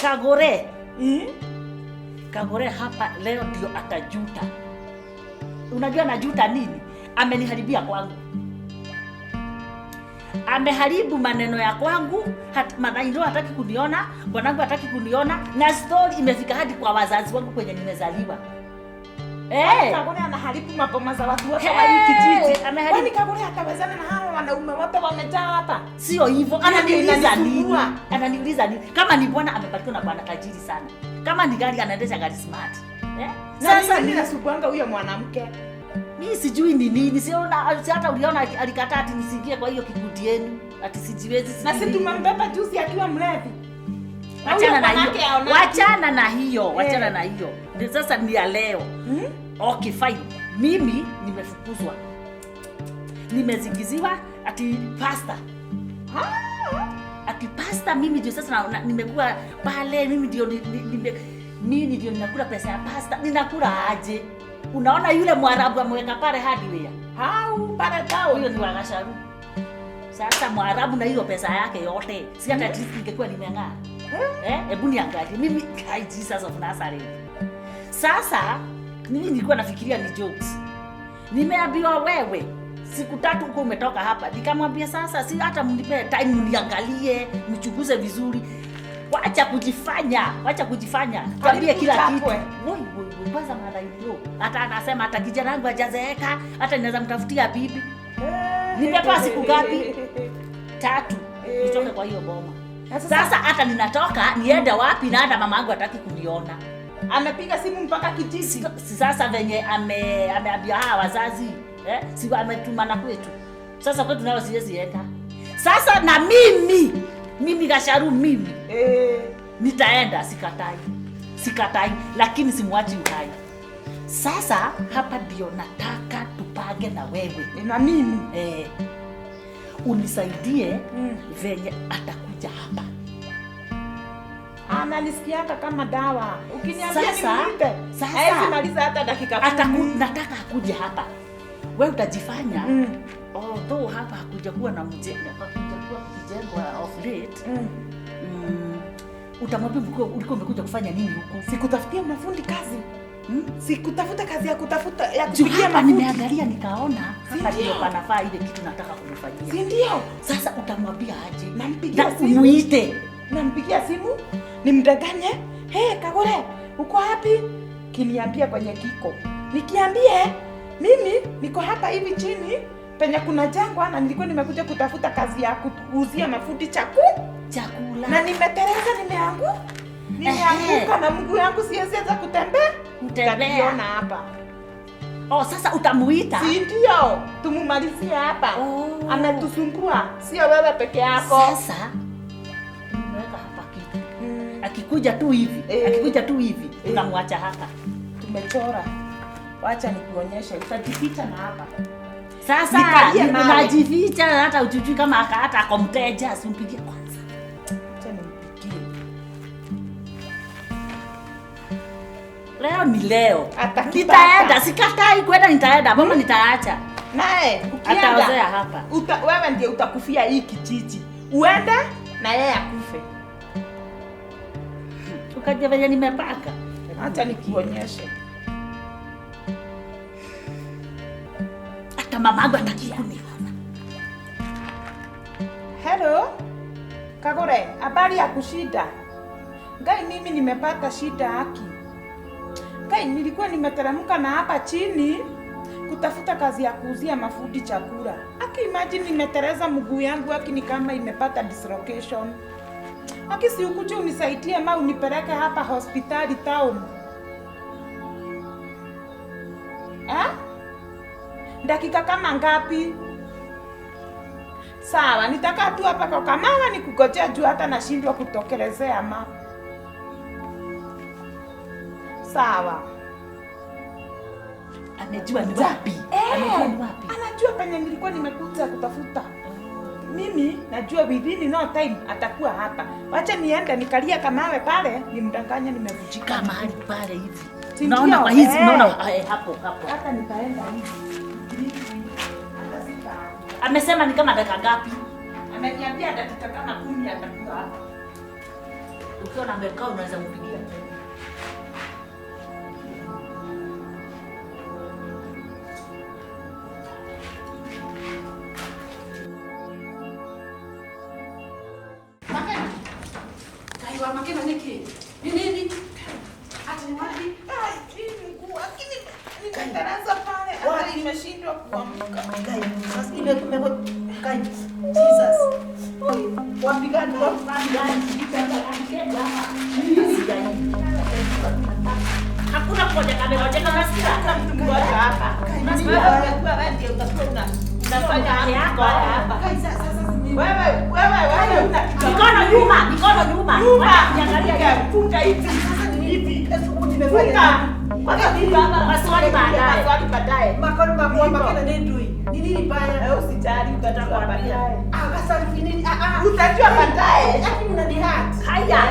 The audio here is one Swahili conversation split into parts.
Kagore. Kagore hapa leo ndio atajuta. Unajua najuta nini? Ameniharibia kwangu. Ameharibu maneno ya kwangu, mother-in-law hataki kuniona, bwanangu hataki kuniona, na story imefika hadi kwa wazazi wangu kwenye nimezaliwa. Eh. Kagore anaharibu maboma za watu wote wa hii kijiji. Ameharibu. Kwani Kagore atawezana na hawa wanaume wote wamejaa hapa? Sio hivyo, Hiyo ndio ananiuliza nini? inanisumbua. Ananiuliza nini? Kama ni bwana amebarikiwa na bwana tajiri sana. Kama ni gari anaendesha gari smart. Eh? Sasa Sasa nini nasumbuanga huyo mwanamke? Mimi sijui ni nini. Siona si hata uliona alikataa ati nisiingie kwa hiyo kikundi yenu. Ati sijiwezi. Na Sijui si nini. tumembeba juzi akiwa mlevi. Na huyo Wachana na hiyo. bwanake aonaki. Wachana na hiyo. Wachana Eh. na hiyo. Ndio sasa ni ya leo. Okay, fine. Mimi nimefukuzwa. Nimezingiziwa ati pasta. Ati pasta mimi ndio sasa nimekuwa pale mimi ndio mimi ndio ninakula pesa ya pasta. Ninakula aje? Unaona yule Mwarabu ameweka pale hardware. Hau pale tao. Huyo ni Wagasharu. Sasa Mwarabu na hiyo pesa yake yote, si hata at least ningekuwa nimeng'aa. Eh, hebu niangalie mimi, ai Jesus of Nazareth. Sasa mimi nilikuwa nafikiria ni jokes. Nimeambiwa wewe siku 3 huko umetoka hapa. Nikamwambia sasa si hata mnipe time mniangalie, mchunguze vizuri. Wacha kujifanya, wacha kujifanya. Tuambie kila kitu. Uchapwe. Woi, woi, woi, kwanza mara hiyo. Hata anasema hata kijana wangu hajazeeka, hata ninaweza mtafutia bibi. Nimepewa siku ngapi? 3. Nitoke kwa hiyo boma. Na Sasa hata ninatoka niende wapi na hata mama yangu hataki kuniona. Amepiga simu mpaka kijiji. Si sasa venye ameambia hawa wazazi, si ametumana kwetu. Sasa kwetu nayo siwezi enda. Sasa na mimi Gasharu mimi. Nitaenda, sikatai. Sikatai, lakini simwachi uhai. Sasa hapa ndio nataka tupange na wewe. Na mimi. Unisaidie venye atakuja hapa. Ananisikianga kama dawa. Ukiniambia nimuite, haezi maliza hata dakika 10. Nataka akuje hapa. Wewe utajifanya, although hapa hakuja kuwa na mjengo, hakuja kuwa kujengwa of late. Utamwambia ulikuwa umekuja kufanya nini huku? Sikutafutia mafundi kazi. Sikutafuta kazi ya kutafuta ya Juu kupigia hapa mafundi. nimeangalia nikaona hapa Si ndio ndio? panafaa ile kitu nataka kumfanyia. Si ndio? Sasa utamwambia aje? Nampigia Na simu. umuite. Nampigia simu, nimdanganye, "Hey, Kagore, uko wapi?" Kiniambia kwenye kiko. Nikiambie mimi niko hapa hivi chini penye kuna jangwa na nilikuwa nimekuja kutafuta kazi ya kuuzia mafundi chakula. Na nimetereza, nimeanguka na mguu yangu siwezi hata kutembea. Kutembea. Utaniona hapa. Oh, sasa utamuita? Si ndio? Tumumalizie hapa. Ametusumbua, sio wewe peke yako. Sasa nimeweka hapa kitu. Akikuja tu hivi, akikuja tu hivi, tunamwacha hapa. Tumechora. Wacha nikuonyeshe, utajificha na hapa. Sasa Nikalie mawe. unajificha hata ujui kama hata ako mteja, simpigie kwanza. Acha nimpigie. Leo ni leo. Atakipata. Nitaenda, sikatai kwenda, nitaenda. Mama nitaacha. Naye ukienda Ataozea hapa. Wewe ndiye utakufia hii kijiji. Uende na yeye akufe. Ukaja venye nimepaka. Acha nikuonyeshe. Hata mamangu hataki kuniona. Hello. Kagore, habari ya kushinda? Ngai, mimi nimepata shida haki. Ngai, nilikuwa nimeteremka na hapa chini kutafuta kazi ya kuuzia mafundi chakula. Aki, imagine nimetereza mguu yangu haki ni kama imepata dislocation. Aki, si ukuje unisaidie ma unipeleke hapa hospitali town. Dakika kama ngapi? Sawa, nitakaa tu hapa kwa kamara nikugojea juu hata nashindwa kutokelezea ma. Sawa. Amejua ni wapi? Amejua ni wapi? Anajua penye nilikuwa nimekuja kutafuta. Mimi najua within no time atakuwa hapa. Wacha niende nikalia kamawe pale, nimdanganye nimevunjika. Kama hali pale hivi. Si Unaona ndio? kwa hizi, unaona, hapo, hapo. Hata nitaenda hivi. Hata sita. Amesema ni kama dakika ngapi? Ameniambia dakika kama 10 atakuwa hapa. Ukiwa na amekaa unaweza mpigia. Makena. Kai wa Makena niki. Ni nini? Ati ni wapi? Ai, hii mguu, lakini nimetaraza pale hata nimeshindwa kuamka. Kai, sasa Kai, Jesus. Wapigani, Hakuna mmoja kamera jenga unasikia? Hata mtu mmoja hapa. Unasikia? Wewe ndio utakuwa unafanya Yako. hapa. Kai, sasa Wewe wewe una Mikono nyuma, mikono nyuma. Nyuma. Niangalia. Funga hivi. Sasa ni Hivi. nimefanya Funga. Kwanza funga. Maswali baadaye. Maswali baadaye. Makono makubwa Makena ni ndui. Ni nini baya? Wewe usijali, utajua baadaye. Ah, basi ni nini? Ah ah. Utajua baadaye. Lakini unanihurt. Haya.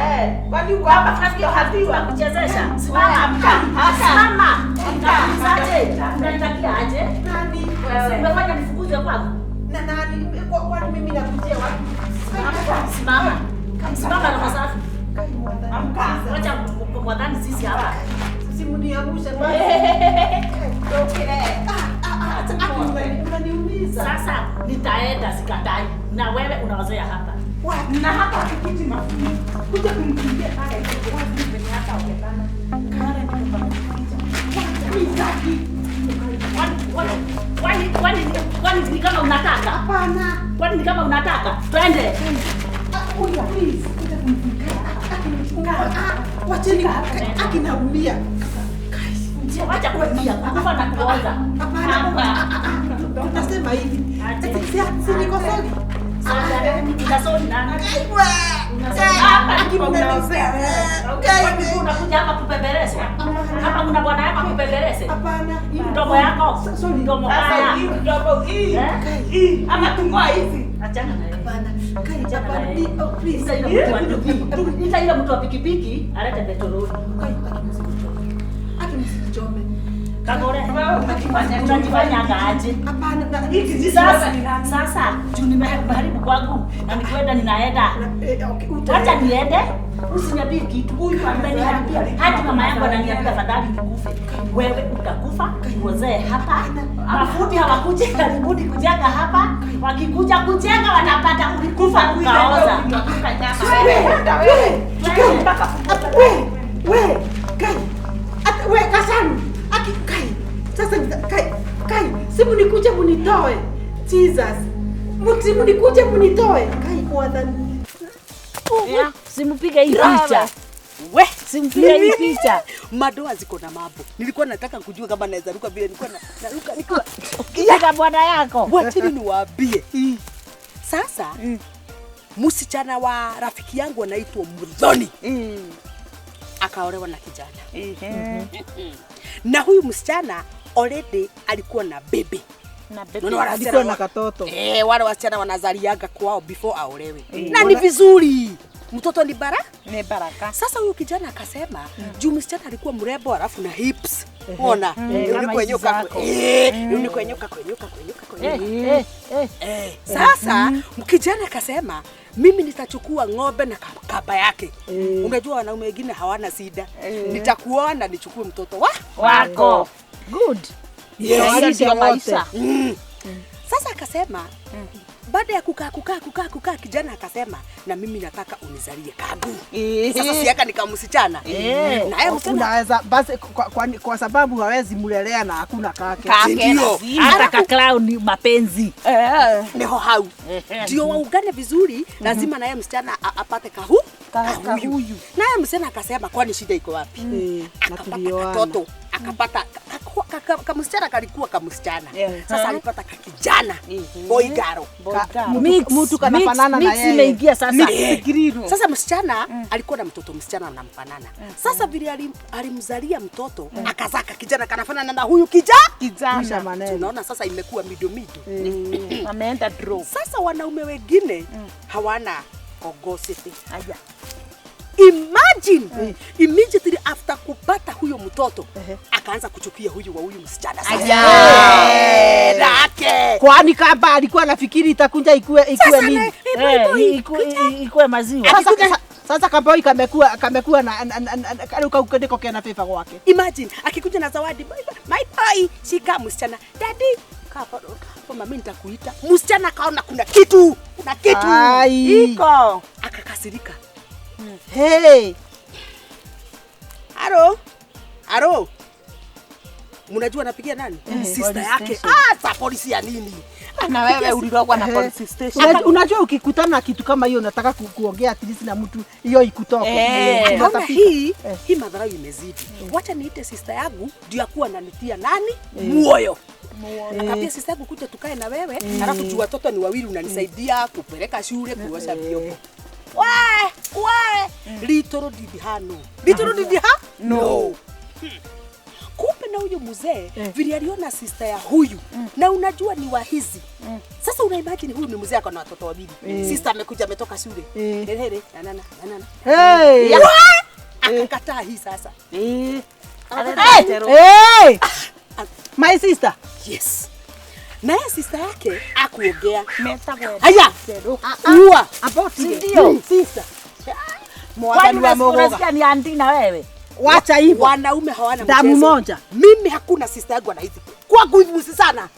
Kwani uko hapa Tunafikia hatiwa? kuchezesha. Simama. Amka. Simama. Nitakuulizaje? Unanitakia aje? Nani? Si umefanya nifukuzwe kwangu? Na nani? Kwani mimi nakujia wapi? Simama. Simama roho safi. Kai mwadhani. Amka. Wacha mwadhani sisi hapa. Simniamshe basi. Unaniumiza. Sasa nitaenda sikatai. Na wewe unaozea hapa. Na hapa akikuji mafundi. Kuja kumkimbia pale. Wapi penye hata onekana. Kara ndio panakuja. Sitaki. Kwani ni kama unataka? Hapana. Kwani ni kama unataka? Twende. Uya, please. Kuja kumfunga. Wacheni akinaumia. Wacha kuumia, kufa na kuoza. Hapana. Tunasema hivi. Si niko sorry. Unasoni nani? Hapa unakuja hapa kupembereshwa. Hapa kuna bwana yako kupemberese. Hapana. Mdomo yako. Mdomo Sasa haya. hii mdomo hii. Hii ama tungoa hizi. Achana na yeye. Hapana. Kai, hapana. Oh, please. Ita ile mtu wa pikipiki alete petroli. Kai, akimsichome. Kagore. Unajifanya aje? Hapana. Hii Sasa sasa juu nimeharibu kwangu na nikwenda ninaenda. Wacha niende. Usiniambie kitu. Huyu ameniharibia. Hadi mama yangu ananiambia afadhali nikufe. Wewe utakufa, uozee hapa. Mafundi hawakuja karibuni kujenga hapa. Wakikuja kujenga wanapata ulikufa ukaoza. We, Kai. We, Kasanu. Aki, Kai. Sasa Kai, Kai, simu nikuje munitoe. Jesus. Simu nikuje munitoe. Kai mwadhani. Simpige hii picha. We, Simpige hii picha. Madoa ziko na mambo. Nilikuwa nataka kujua kama naweza ruka vile nilikuwa naruka nikiwa. Piga bwana yako. Wacheni niwaambie. Sasa msichana wa rafiki yangu anaitwa Muthoni. Akaolewa na kijana. Na huyu msichana already alikuwa na baby. Alikuwa na katoto. Wale wasichana wanazaliaga kwao before aolewe. Na ni vizuri. Mtoto ni Ni baraka. Sasa huyu kijana akasema juu msichana alikuwa mrembo alafu na hips. Ona, kama hizi zako. ni kwenyoka kwenyoka kwenyoka kwenyoka. Sasa kijana akasema mimi nitachukua ng'ombe na kaba yake. Unajua wanaume wengine hawana shida. Nitakuoa na nichukue mtoto wako. Good. Yes. Ndio maisha. Sasa akasema baada ya kukaa kijana akasema na mimi nataka unizalie kagu. Sasa siaka nikamsichana. Na yeye msichana Unaweza basi kwa sababu hawezi mulelea na hakuna kake. Ndio. Hata ka clown mapenzi. Niho hau. Ndio waungane vizuri, lazima na yeye msichana apate kahu. Kahuyu. Na yeye msichana akasema kwani shida iko wapi? Akapata katoto, akapata kamsichana kalikuwa kamsichana. Sasa alipata kakijana. Boy girl. Mtu kanafanana na yeye. Imeingia sasa. Sasa msichana alikuwa na mtoto msichana anamfanana. Sasa vile alimzalia mtoto akazaa kijana kanafanana na huyu Kisha maneno. Tunaona sasa imekuwa midomido. Ameenda draw. Sasa wanaume wengine hawana ogosity. Aya. Imagine immediately after kupata huyo mtoto akaanza kuchukia huyu wa huyu msichana sasa. Aya. Kwani kaba alikuwa anafikiri itakuja ikue nini? Ikue maziwa. Sasa kaboi kamekuwa na kau ndiko kena favor gwake. Imagine akikuja na zawadi, my boy, shika msichana. Daddy, kaa mami nitakuita. Msichana kaona kuna kitu, kuna kitu. Iko. Akakasirika. Hey. Aro. Aro. Mnajua napigia nani? Sister yake. Ah, sa polisi ya nini? Na wewe ulirogwa na police station. Unajua ukikutana na kitu kama hiyo unataka kuongea at least na mtu hiyo ikutoke. Hii madharau imezidi. Wacha niite sister yangu ndio akuwa ananitia nani? Moyo. Akaambia sister yangu kuja tukae na wewe, alafu juu watoto ni wawili unanisaidia kupeleka shule, kuosha vyombo. We, little did her know. Little did her? No. Kumbe na huyu mzee vile aliona sister ya huyu na unajua ni wahizi. Sasa una imagine huyu ni mzee akona watoto wawili. Sister amekuja ametoka shule. Here nanana nanana. Hey. Akakataa hii sasa. Hey. My sister. Yes. Na sister yake akuongea. Haya. Uwa. About ndio sister. Kwani unasikia ni andi na wewe? Wacha hivyo. Wanaume hawana mchezo. Damu moja. Mimi hakuna sister yangu anaizi. Kwa nguvu sana.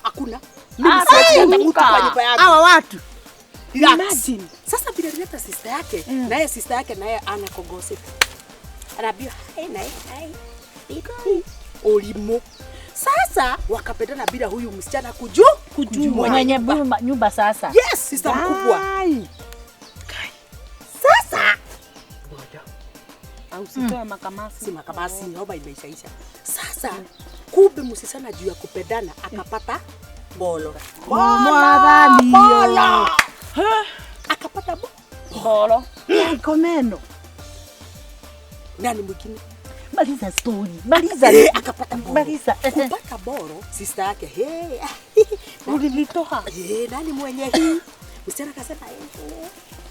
Hakuna. Mimi siwezi mtu kwa nyumba yangu. Hawa watu. Imagine. Sasa vile alileta sister yake, naye sister yake naye anakogose. Anaambia, "Hey naye, hai. Olimo." Sasa wakapendana bila huyu msichana kujua mwenye nyumba sasa. Yes, sister mkubwa. Sasa au sitoe makamasi. Si makamasi, naomba imeishaisha. Sasa kumbe msichana juu ya kupendana akapata bolo. Bolo. Akapata bolo. Komeno. Nani mwingine? Maliza story. Maliza. Akapata bolo. Maliza. Kupata bolo, sister yake, hey. Ulilitoa. Nani mwenye hii? Msichana akasema,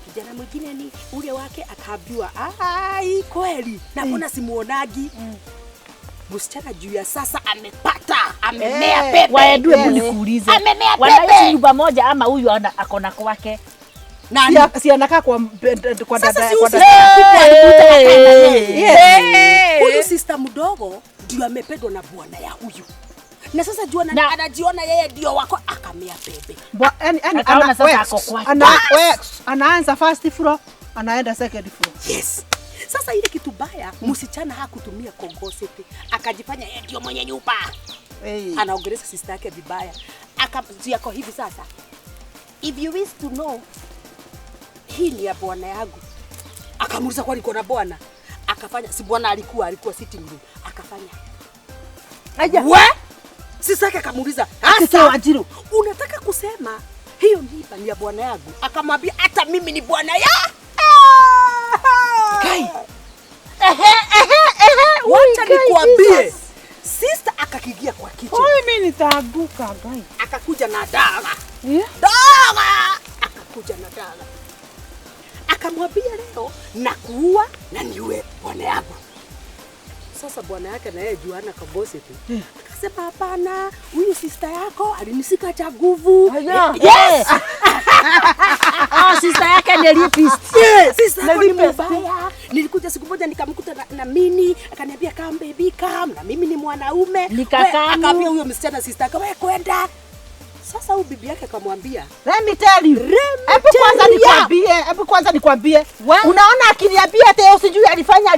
kijana mwingine ni ule wake. Akaambiwa, ai kweli na mbona simuonagi? Msichana juu ya sasa amepata, amemea pepe. Waendwe mnikuulize. Wanaishi nyumba moja ama huyu akona kwake? Nani? Si anakaa kwa dada kwa dada. Huyu sister mdogo ndio amependwa na bwana ya huyu. Na sasa juu anajiona yeye ndio wako akamea pepe. Anaanza first floor, anaenda second floor. Yes. Sasa ile kitu baya, msichana hakutumia kongosete. Akajifanya yeye ndio mwenye nyumba. Anaongeleza sister yake vibaya. Akajia kwa hivi sasa. If you wish to know, hii ni ya bwana yangu. Akamuuliza kwani kuna bwana? Akafanya si bwana alikuwa sitting room. Akafanya. Aja. We? Sisi yake akamuuliza, "Asa Wanjiru, unataka kusema hiyo mimba ni ya bwana yangu?" Akamwambia, "Hata mimi ni bwana ya." Kai. Wacha nikuambie. Sister akakigia kwa kitchen. Oi, mimi nitaaguka gai. Akakuja na dawa. Dawa! Akakuja na dawa. Akamwambia leo na kuua na niue bwana yangu. Sasa bwana yake na yeye juana kabosi tu. Akasema hapana, huyu sister yako alinisika cha nguvu. Yes. Oh, sister yake ni rapist. Yes, sister yako ni mbaya. Nilikuja siku moja nikamkuta na mini, akaniambia come baby come, na mimi ni mwanaume. Akaambia huyo msichana sister yake wewe kwenda. Sasa huyu bibi yake akamwambia, "Let me tell you. Hebu kwanza nikwambie, hebu kwanza nikwambie. Unaona akiniambia hata yeye usijui alifanya.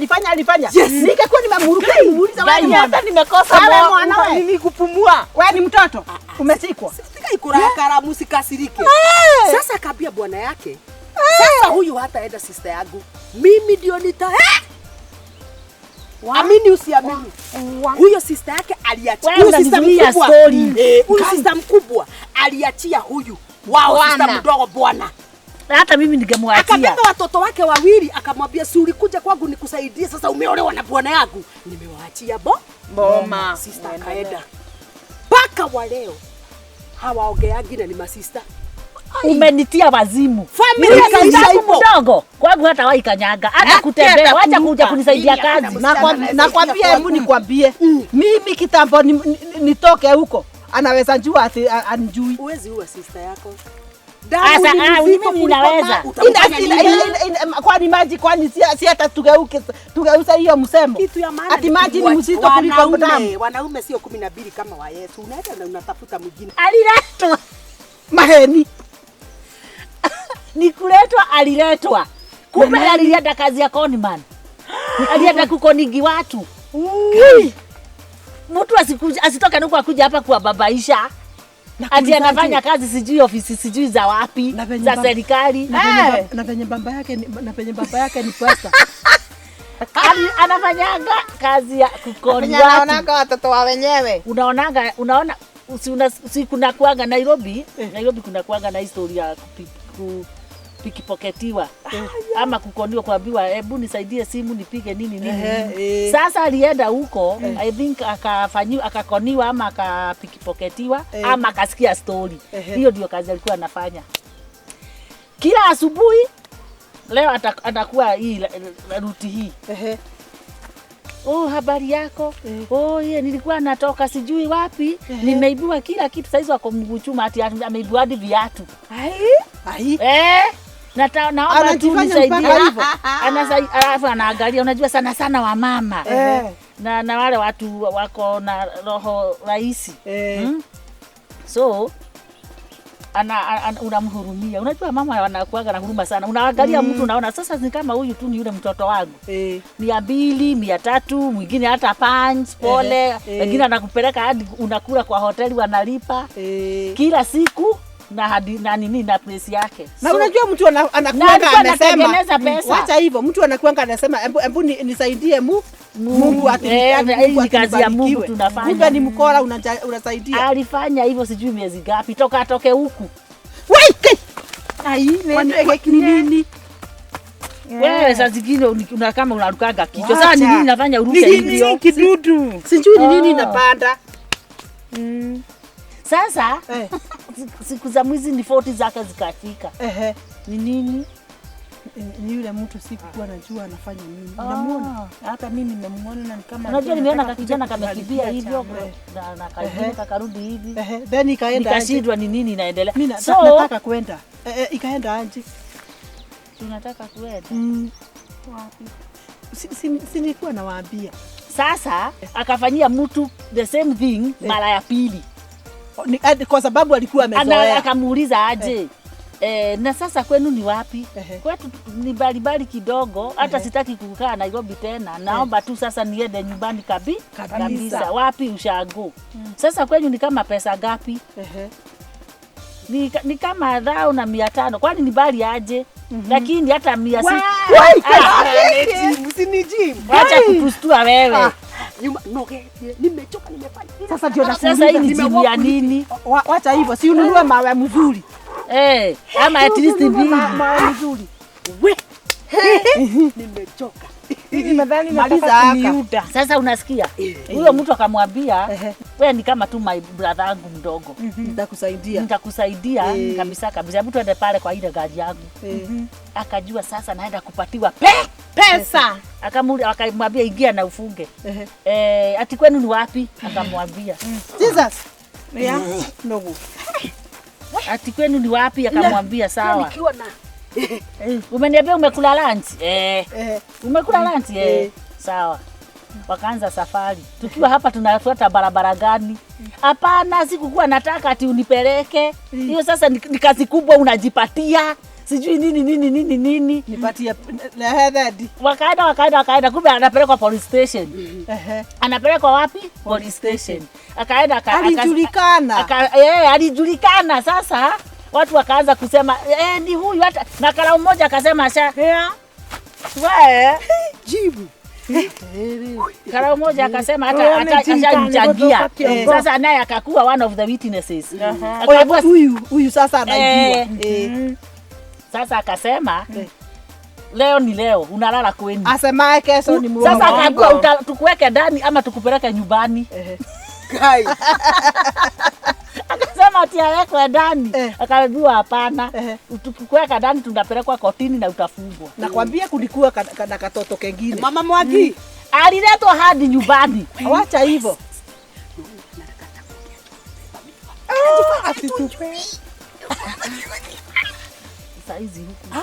Yes. Ningekuwa nimemhurukia nimuuliza wewe ni hata nimekosa mwana nini kupumua. Wewe ni mtoto. Umesikwa. Sika ikurakara msikasirike." Sasa akaambia bwana yake, "Sasa huyu hataenda sister yangu. Mimi ndio nita Amini usiamini." Huyo sister yake aliachia. Huyo sister mkubwa. Huyo sister mkubwa aliachia huyu. Wao sister mdogo bwana. Hata mimi ningemwachia. Akabeba watoto wake wawili akamwambia, "Si ulikuja kwangu nikusaidie, sasa umeolewa na bwana yangu. Nimewaachia boma." Sister akaenda. Paka wa leo hawaongeangi na ni masista. Umenitia wazimu. Familia yangu mdogo kwangu hata waikanyaga hata kutembea, wacha kuja kunisaidia kazi. Nakwambia, hebu nikwambie, mimi kitambo nitoke huko anaweza njua ati anjui. Uwezi uwa sister yako. Sasa mimi ninaweza. Kwani Kwani maji kwani si hata tugeuke tugeuza hiyo msemo. Kitu ya maana ati maji ni mzito kuliko damu. Wanaume sio 12 kama wa Yesu. Unaenda na unatafuta mwingine. Aliletwa. Maheni. Ni kuletwa aliletwa. Kumbe alienda kazi ya conman. Alienda kukonigi watu. Mtu asitoke nuko akuja hapa kuwababaisha. Ati anafanya kazi sijui ofisi sijui za wapi za serikali. Na penye baba yake na penye baba yake ni pasta. Anafanyaga kazi ya kukoni watu. Anaonaga watoto wa wenyewe. Unaonaga unaona si kuna kuaga Nairobi, Nairobi kuna kuaga na historia pickpocketiwa ama kukoniwa, kuambiwa hebu nisaidie simu nipige nini nini. Sasa alienda huko I think akafanyiwa akakoniwa ama akapickpocketiwa ama akasikia story. Hiyo ndio kazi alikuwa anafanya. Kila asubuhi leo atakuwa hii ruti hii. Oh, habari yako. Oh, ye, nilikuwa natoka sijui wapi, nimeibiwa kila kitu. Saizi wako mguu chuma ati ameibiwa hadi viatu. Ai. Naomba tu nisaidie. Alafu anaangalia, unajua sana sana wa mama. Na wale watu wako na roho rahisi. So unamhurumia. Unajua mama wanakuaga na huruma sana. Unaangalia mtu unaona sasa ni kama huyu tu ni yule mtoto wangu. 200, 300, mwingine hata punch pole, wengine anakupeleka hadi unakula kwa hoteli wanalipa. Kila siku na hadi na nini na place yake. Na so, unajua mtu anakuanga anasema wacha hivyo, mtu anakuanga anasema hebu nisaidie Mungu ati kazi ya Mungu tunafanya. Kumbe ni mkora unasaidia. Alifanya hivyo sijui miezi ngapi toka atoke huku. Wait! Ai, ni nini? Wewe saa zingine una kama unarukaga kichwa. Sasa ni nini nafanya uruke hivyo? Kidudu. Sijui ni nini inapanda. Sasa siku za mwizi ni 40 zake zikafika. Ni nini? Ni yule mtu sikuwa najua anafanya nini. Unamuona? Hata mimi nimemuona na kama unajua nimeona kijana kamekimbia hivyo na kaingine kakarudi hivi. Then ikaenda. Nikashindwa ni nini inaendelea. Mimi nataka kwenda. Ikaenda aje? Tunataka kwenda. Wapi? Si nilikuwa nawaambia. Sasa akafanyia mtu the same thing mara ya pili. Kwa sababu alikuwa amezoea. Akamuuliza aje? Na sasa kwenu ni wapi? Kwetu ni mbali kidogo, hata sitaki kukaa Nairobi tena. Naomba tu sasa niende nyumbani kabisa. Wapi ushago? Sasa kwenyu ni kama pesa ngapi? Ni kama 1,500. Kwani ni mbali aje? Lakini hata 600. Usinijibu. Acha kutustua wewe. Nimechoka nimefanya. Sasa ndio nakuuliza sasa hii ni jibu ya nini? Wacha hivyo, si ununue mawe mzuri. Ama at least mbili. Mawe mzuri. We. Nimechoka. Nimedhani nataka kuniuda. Sasa unasikia? Huyo mtu akamwambia, wewe ni kama tu my brother yangu mdogo. Nitakusaidia. Nitakusaidia kabisa kabisa. Hebu tuende pale kwa ile gari yangu. Akajua sasa naenda kupatiwa pesa. Akamwambia ingia na ufunge. Ati kwenu ni wapi? Akamwambia. Jesus. Yeah. Nogo. Ati kwenu ni wapi? Akamwambia sawa. Nikiwa na umeniambia umekula lunch? Umekula lunch? Sawa. Wakaanza safari. Tukiwa hapa tunafuata barabara gani? Hapana, sikukuwa nataka ati unipeleke. Hiyo sasa ni kazi kubwa unajipatia. Sijui nini nini nini nini. Nipatie hedi. Wakaenda kumbe anapelekwa police station. Anapelekwa wapi? Police station. Akaenda alijulikana. Alijulikana sasa. Watu wakaanza kusema ni huyu hata na karau mmoja akasema asha. Wewe jibu. Karau mmoja akasema hata ashamchangia. Sasa naye akakuwa one of the witnesses. Akakuwa huyu sasa anaibiwa. Sasa akasema leo ni leo unalala kwenu. Asemaye kesho ni muongo. Sasa akaambiwa tukuweke ndani ama tukupeleke nyumbani. Kai. Akasema ati awekwe ndani. Akaambiwa hapana. Tukikuweka ndani tunapelekwa kotini na utafungwa. Nakwambia kulikuwa na katoto kengine. Mama Mwangi aliletwa hadi nyumbani. Wacha hivyo. Saizi huku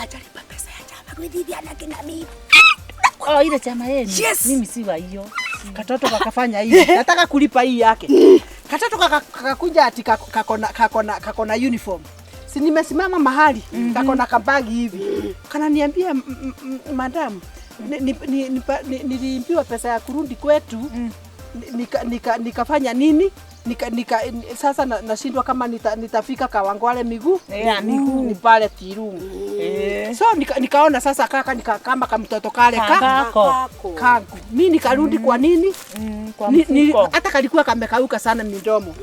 ajalipa pesa ya chama. Gwithithia na kina mimi. Oh, ile chama yenu. Yes. Mimi si wa hiyo. Katoto kakafanya hivi. Nataka kulipa hii yake. Katoto kakakuja ati kako na uniform. Si nimesimama mahali kako na kabagi hivi. Kananiambia, "Madam, niliimbiwa pesa ya kurudi kwetu, nikafanya nini? Sasa nashindwa kama nitafika Kawangware miguu Yeah, miguu. Ni pale Tirumu." So nikaona sasa kaka kama kamtoto kale ka Kako. kangu. Mi nikarudi kwa nini? Kwa mfuko. Hata kalikuwa kamekauka sana midomo.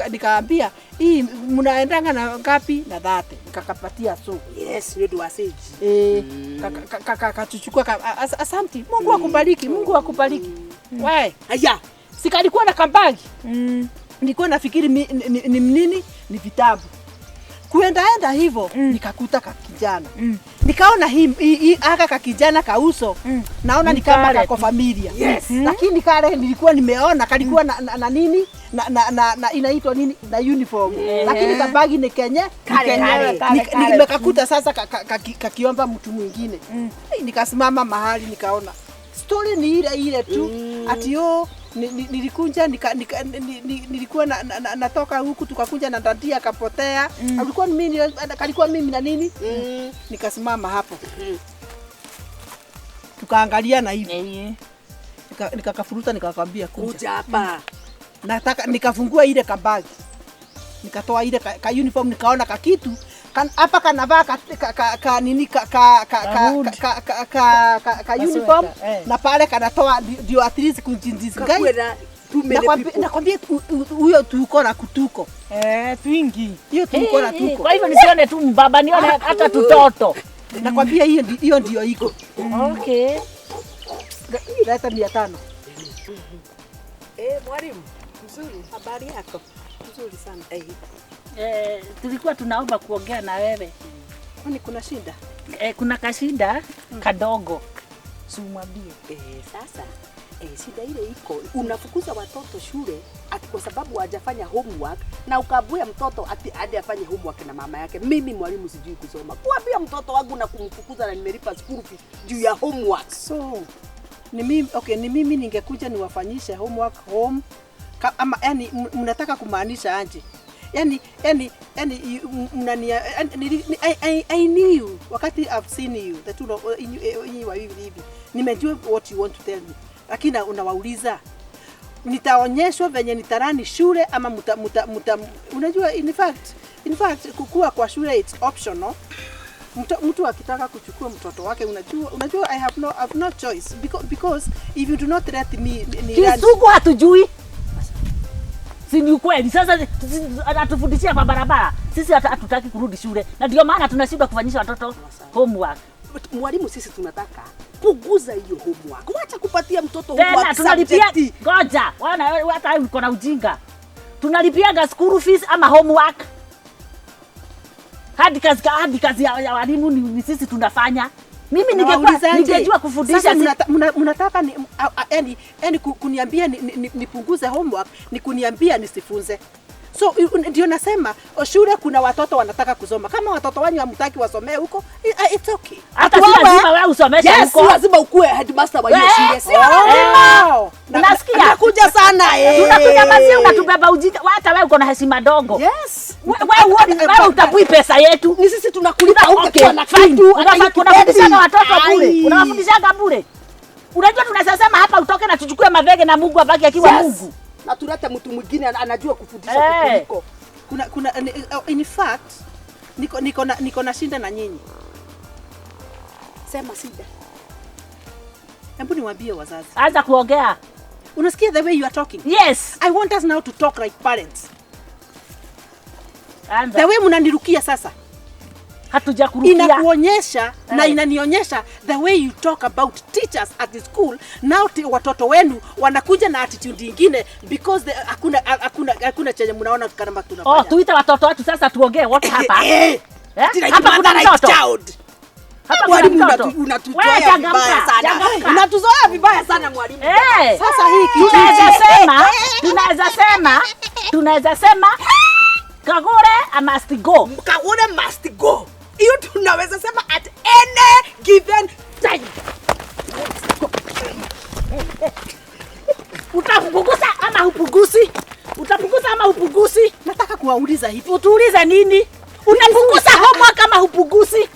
Nikaambia hii mnaendanga na ngapi? Na 30. Nikakapatia so. Yes, nĩ ũndũ wa sage. Eh, kachuchukua asante. Mungu akubariki, Mungu akubariki. We, Aya. sikalikuwa na kambagi. Nilikuwa nafikiri ni nini? Ni vitabu. Kuendaenda hivyo nikakuta kakijana. Nikaona hii aka kakijana kauso naona ni kama Ni kale kako tu. familia. Yes. Lakini kale nilikuwa nimeona kalikuwa na nini na inaitwa nini na uniform. Lakini kabagi ni kenye Kale, kale. Kale, kale. Nimekakuta sasa kakiomba mtu mwingine. Nikasimama mahali nikaona story ni ile ile tu ati yo nilikunja nilikuwa natoka huku tukakunja na daddy akapotea. Alikuwa ni mimi, kalikuwa mimi na nini. Nikasimama hapo tukaangaliana hivi, nikakafuruta nikakwambia kuja. Kuja hapa. Nataka nikafungua ile kabagi nikatoa ile ka uniform nikaona kakitu hapa kanavaa ka nini ka Ka hood. ka uniform eh. na pale kanatoa ndio at least kujidisguise. Kakuwe na too many people. Nakwambia huyo tuko na kutuko Eh, twingi. hiyo tuko na tuko. Kwa hivyo nisione tu mbaba, nione hata tutoto. Nakwambia hiyo hiyo ndio iko. Okay. Leta 500. Eh, mwalimu. Mzuri. Habari yako? Mzuri sana. Eh. Eh, tulikuwa tunaomba kuongea na wewe. Kwani kuna shida? Eh, kuna kashida kadogo. Si umwambie. Eh, sasa shida ile iko unafukuza watoto shule ati kwa sababu hajafanya homework na ukaambia mtoto ati hadi afanye homework na mama yake. Mimi mwalimu sijui kusoma, kuambia mtoto wangu na kumfukuza na nimelipa school fees juu ya homework. So ni mimi, okay, ni mimi ningekuja niwafanyishe homework home ama yani mnataka kumaanisha aje? Yani mnania yani, I knew wakati I've seen you the two of nyinyi wawili hivi nimejua what you want to tell me, lakini unawauliza nitaonyeshwa venye nitarani shule ama muta, unajua in fact kukua kwa shule it's optional. Mtu akitaka kuchukua mtoto wake unajua I have no choice because if you do not let me ni Kisugu hatujui. Si ni ukweli? Sasa anatufundishia kwa barabara. Sisi hatutaki kurudi shule na ndio maana tunashindwa kufanyisha watoto homework. Mwalimu, sisi tunataka punguza hiyo homework, wacha kupatia mtoto Tena homework tunalipia, subject. ngoja, wana hata uko na ujinga. Tunalipiaga school fees ama homework? Hadi kazi ya walimu ni sisi tunafanya. Mimi ningekuwa Nawaulizaje? ningejua kufundisha Sasa mnataka ni, yani kuniambia nipunguze homework ni kuniambia nisifunze. So ndio nasema shule kuna watoto wanataka kusoma. Kama watoto wanyu hamtaki wasomee huko, it's okay. Hata si lazima wewe usomeshe Yes, huko. si lazima ukuwe headmaster wa hiyo shule. Sio Oh. Unasikia? Nakuja sana eh. Tunakunyamazia, unatubeba ujinga. Hata wewe uko na heshima dogo. Yes. Wewe huoni wewe utapui pesa yetu. Ni sisi tunakulipa Okay, ungekuwa na fine. kitu hata hiyo Unafundishaga kibeti. watoto bure. Ai. Unawafundishaga bure. Unajua tunaweza sema hapa utoke na tuchukue mavege na Mungu abaki akiwa Yes. Mungu. Na tulete mtu mwingine anajua kufundisha kukuliko. Kuna in fact niko na shinda na nyinyi. Sema shida. Hebu niwaambie wazazi. Anza kuongea. Unasikia the way you are talking? Yes. I want us now to talk like parents. Anza. The way mnanirukia sasa Hatujakurukia. Inakuonyesha na Eh. inanionyesha the way you talk about teachers at the school now watoto wenu wanakuja na attitude ingine because hakuna chenye mnaona kama tunafanya. Oh, tuite watoto wetu sasa tuongee wote hapa. Eh. Eh? Like Hapa kuna mother like mtoto. child. Hapa kuna Mwalimu mtoto. unatuzoea Wewe changamka, vibaya sana. changamka. Unatuzoea vibaya sana mwalimu. Eh. Sasa hii kitu Tunaweza sema Kagure I must go. Kagure must go. Hiyo tunaweza sema at any given time. Utapunguza ama hupunguzi? Utapunguza ama hupunguzi? Nataka kuwauliza hivi. Utuulize nini? Unapunguza homework ama hupunguzi?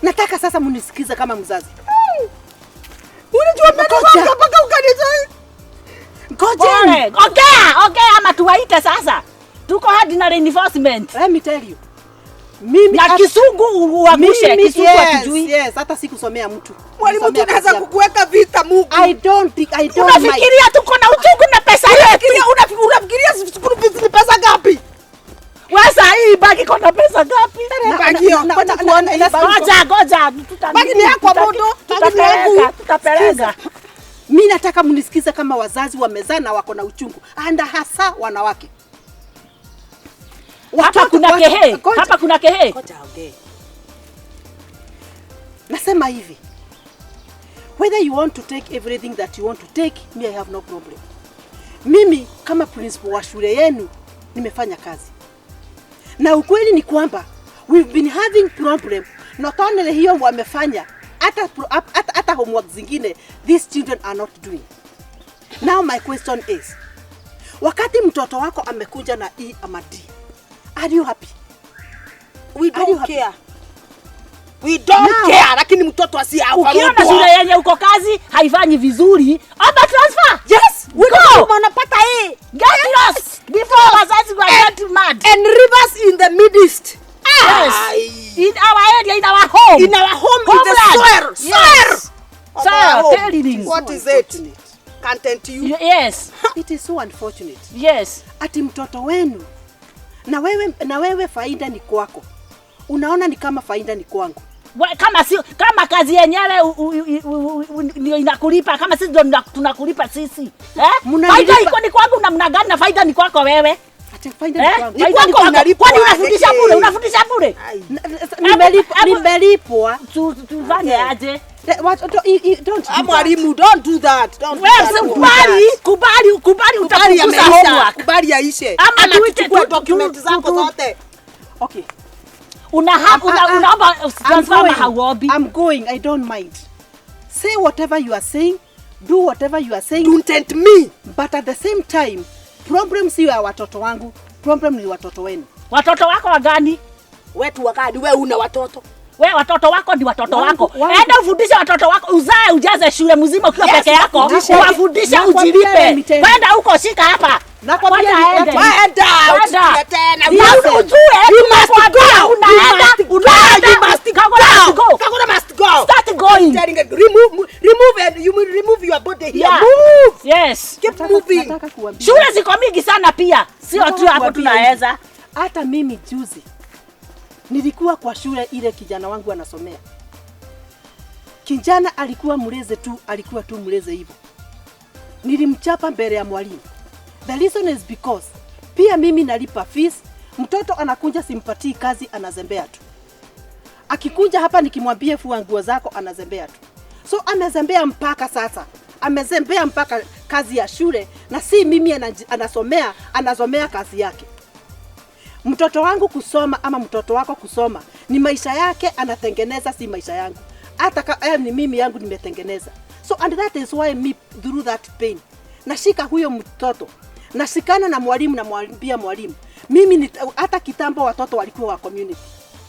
Nataka sasa munisikize kama mzazi. Unajua mbele mpaka ukanijua. Ngojeni. Okay, ama tuwaite sasa. Tuko hadi na reinforcement. Let me tell you. Mimi na Kisungu uangushe, Kisungu hatujui. Yes, hata sikusomea mtu. Mwalimu, tunaweza kukuweka vita Mungu. I don't mind. Unafikiria tuko na uchungu na pesa yetu? Unafikiria school fees ni pesa ngapi? Wasa hii bagi iko na pesa ngapi? Bagi hiyo. Ngoja. Bagi ni yako moto, bagi ni yangu. Tutapeleka. Mimi nataka mnisikize kama wazazi wamezaa na wako na uchungu. Anda hasa wanawake. Hapa kuna kehe. Hapa kuna kehe. Ngoja ongee. Nasema hivi. Whether you want to take everything that you want to take, me I have no problem. Mimi kama principal wa shule yenu nimefanya kazi. Na ukweli ni kwamba we've been having problem not only hiyo wamefanya, hata homework zingine these children are not doing. Now my question is, wakati mtoto wako amekuja na E ama D, are you happy? We don't care. We don't care, lakini mtoto asiye. Ukiona shule yenye uko kazi haifanyi vizuri, omba transfer. Yes, we go. Unapata A. Get lost before wazazi wa get mad. And rivers in the Mideast. Yes. In our area, in our home. In our home, in the soil. Yes. Soil. Soil. What is it? Content you. Yes. It is so unfortunate. Yes. Ati mtoto wenu na wewe faida ni kwako. Unaona ni kama faida ni kwangu. Kama si, kama kazi yenyewe inakulipa, kama sisi ndio tunakulipa sisi. Eh? Faida iko ni kwangu namna gani na faida ni kwako wewe? Ati faida ni kwangu. Ni kwako unalipwa. Kwani unafundisha bure? Unafundisha bure? Nimelipwa. Tufanye aje? Don't. Mwalimu, don't do that. Don't do that. Kubali utapunguza homework. Kubali yaishe. Ama tuchukue document zako zote. Okay. Unaomba transfer hauombi. I'm going, I don't mind. Say whatever you are saying, do whatever you are saying. Don't tempt me. But at the same time, problem si ya watoto wangu, problem ni watoto wenu. Watoto wako wagani? Wetu wagani? Wewe una watoto? Wewe watoto wako ni watoto wako. Enda ufundishe watoto wako, uzae ujaze shule mzima ukiwa peke yako. Uwafundishe ujilipe. Kwenda huko shika hapa. Nakwambia enda. Tena. Ujue you must go. Unaenda. You must go. Kagura must go. Start going. Remove and you will remove your body here. Yeah. Move. Yes. Keep moving. Shule ziko mingi sana pia. Sio tu hapo tunaweza. Hata mimi juzi nilikuwa kwa shule ile kijana wangu anasomea. Kijana alikuwa mleze tu, alikuwa tu mleze hivyo. Nilimchapa mbele ya mwalimu. The reason is because pia mimi nalipa fees, mtoto anakunja simpatii kazi anazembea tu. Akikunja hapa nikimwambia fua nguo zako anazembea tu. So amezembea mpaka sasa. Amezembea mpaka kazi ya shule na si mimi anasomea, anasomea kazi yake. Mtoto wangu kusoma ama mtoto wako kusoma ni maisha yake anatengeneza, si maisha yangu. Hata ni mimi yangu nimetengeneza. So and that is why me through that pain. Nashika huyo mtoto. Nashikana na mwalimu na mwambia mwalimu. Mimi hata kitambo watoto walikuwa wa community.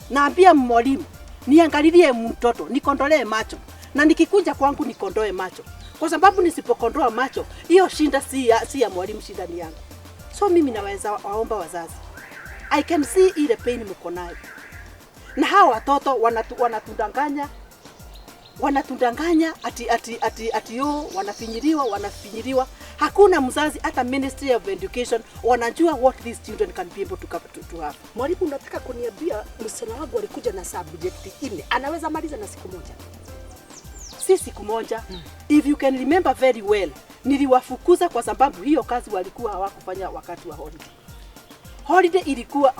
Naambia mwalimu, niangalilie mtoto, nikondolee macho. Na nikikunja kwangu nikondoe macho. Kwa sababu nisipokondoa macho, hiyo shinda si ya mwalimu, shida ni yangu. So mimi naweza waomba wazazi. I can see ile pain mko nayo. Na hawa watoto wanatudanganya. Wanatudanganya ati yo wanafinyiriwa. Hakuna mzazi hata Ministry of Education wanajua what these children can be able to have. Mwalimu, unataka kuniambia msichana wangu alikuja na subject 4, anaweza maliza na siku moja? Si siku moja. If you can remember very well, niliwafukuza kwa sababu hiyo kazi walikuwa hawakufanya wakati wa holiday.